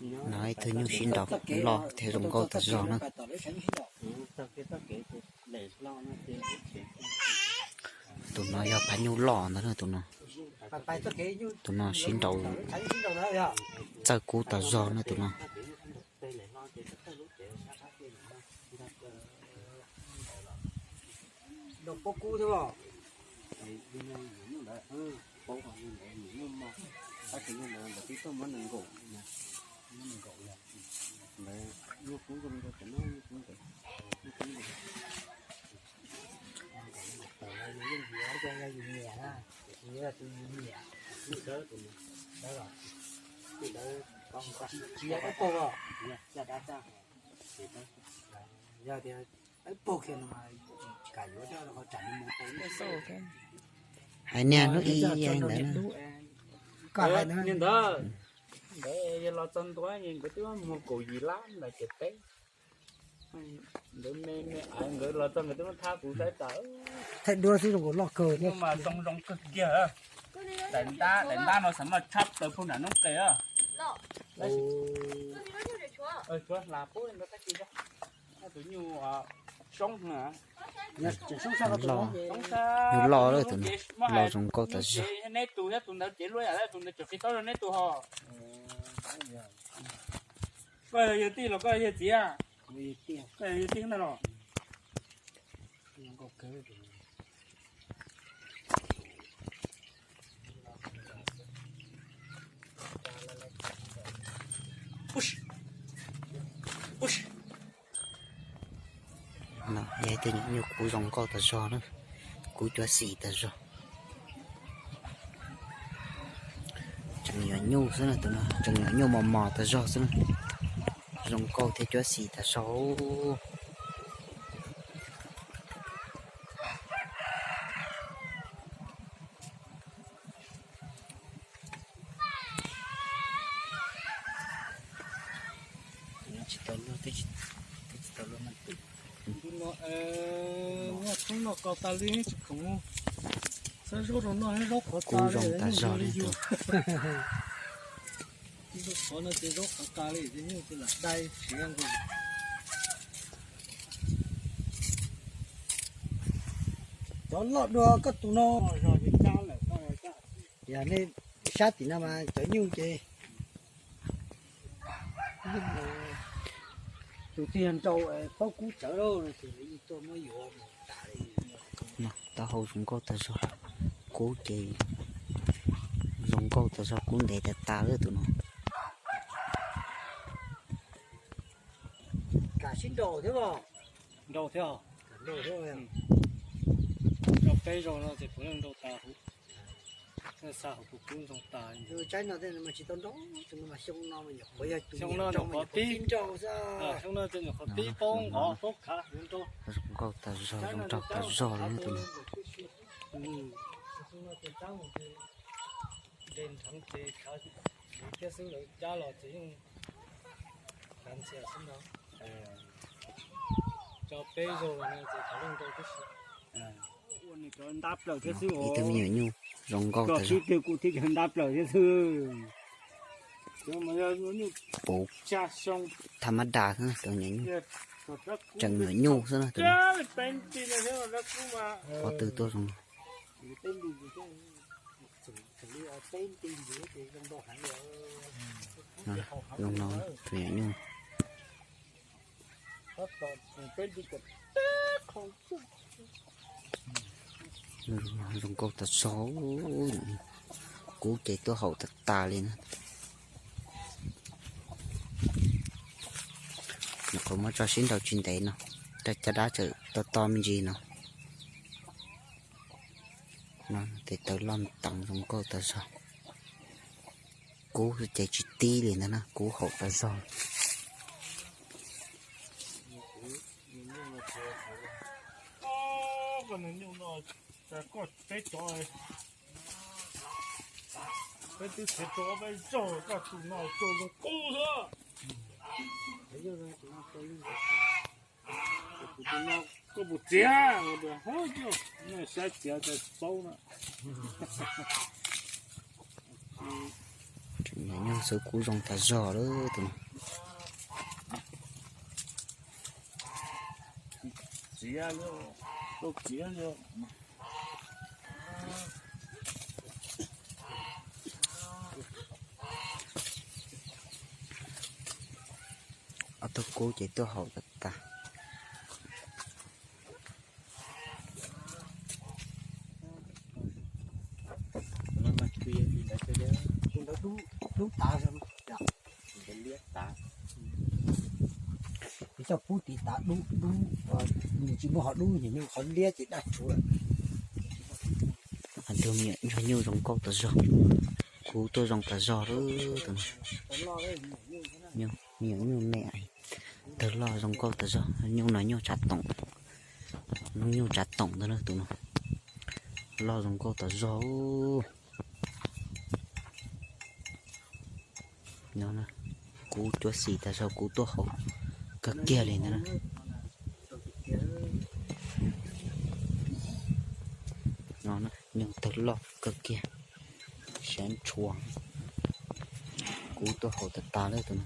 No ib tug nyuj sib nraus loj thiab zoo nkauj tas zog na. Tus no yog phab nyuj loj ntag na tus no. Tus no sib nraus txawj kub tas zog na tus no. Hais niag lub i ntawd na. Niag ntawd, ntawd yog los txog ntua nkawd twb muag kaum yim lab ntawd ces peb. Nkawd me me nkawd los txog nkawd twb muab thab kuv saib tas. Thaij duab xwb zoo nkaus loj kawg thiab mas zoo zoo kawg kiag. Daim ntab, daim ntab no xav mas tshab plaws puag nram noob qes. Tshuav hla pub ntawd tab sis tus nyuj soob, nyuj loj lawm tus no, loj zoo nkauj tas zog. Neb tus thiab tus ntawd ces luaj yam tus ntawd tseem qis taub rau neb tus ho. Koj yog tij los koj yog txiv? Koj yog tij ntag los? No yog ib tug nyuam nyuj kub zoo nkauj tas zog na, kub cuab xim tas zog. Tseem nyuam nyuj xwb na tus no, tseem nyuam nyuj mos mos tas zog xwb na. Zoo nkauj thiab cuab xim tas zog. Kub zoo tas zog li tus. Qhov no ces zaub qhov tas li, nyuj ces lam dai siav nkaus. Cov loj dua koj tus no. Yog nej sab tim no mas cov nyuj ces tus twg yog nraus paub kub tsawv lauj no ces lawv yeej tuaj muab yuav mus tas li. Taub hau zoo nkauj tas zog, kub ces zoo nkauj tas zog, kub ntev tas tas lawm tus no. Kam sib nraus thiab os. Nraus thiab os. Nraus thiab. Nraus peb zaug no ces puav leej nraus tas huv. Xa hauv tus kub zoo tas. Tsaib no tej no mas tsis tau nraus, tus no mas xyoo no mas nyuam qhuav yog tus xyoo no nyuam qhuav pib nraus xwb. Xyoo no ces nyuam qhuav pib paub nqov paub khav yuav nraus. Zoo nkauj tas zog, zoo nraug tas zog li tus no. Nres nrheev ces khav thiab xwb, lawv cab los ces yeej khav ntxias xwb ntag. Tso peb zaug no ces khav yeej nraus tib si. Ua nws cov ntab plaws thiab xwb. Ib tug me nyuam nyuj zoo nkauj tas zog. Kuv thiab cov ntab plaws thiab xwb. Puv tha mab das xwb na tus nyuam nyuj. Tseem nyuam nyuj xwb na tus no. Qhov twg tuaj zoo. Zoo no tus nyuam nyuj. Zoo nkauj tas zog, kub ces tuaj haum tas tas li na. Nyuam qhuav muab tso sib nraus tsis ntev no, caj dab tseem to to me ntsis no. Tes taw loj nteev zoo nkauj tas zog. Kub ces tsis tib li ntag na, kub haum tas zog. Peb twb txiav rau ob peb zaug, koj tus no rau zoo kub xwb. Tus no koj puas txiav? Saib txiav tsis paub na. Nyuj xwb kub zoo tas zog lawm tus no. Ob tug kub ces tuaj haus tas tas. Dub tav, coj pub tiv tav dub dub, nws tsis muaj qhov dub, nws qhov liab ces daj tshuv lawm. Tus me nyuam nyuj zoo nkauj tas zog, kub tuaj zoo tas zog lawm tus no. Me nyuam nyuj me tawg loj zoo nkauj tas zog, nyuj no nyuj tsav toom, nyuj tsav toom ntag na tus no. Loj zoo nkauj tas zog. Kub cuab xis tas zog, kub tuaj haus kawg kiag li ntag na. Nyuj tawg loj kawg kiag, sab ntshua. Kub tuaj haus tas tas lawm tus no.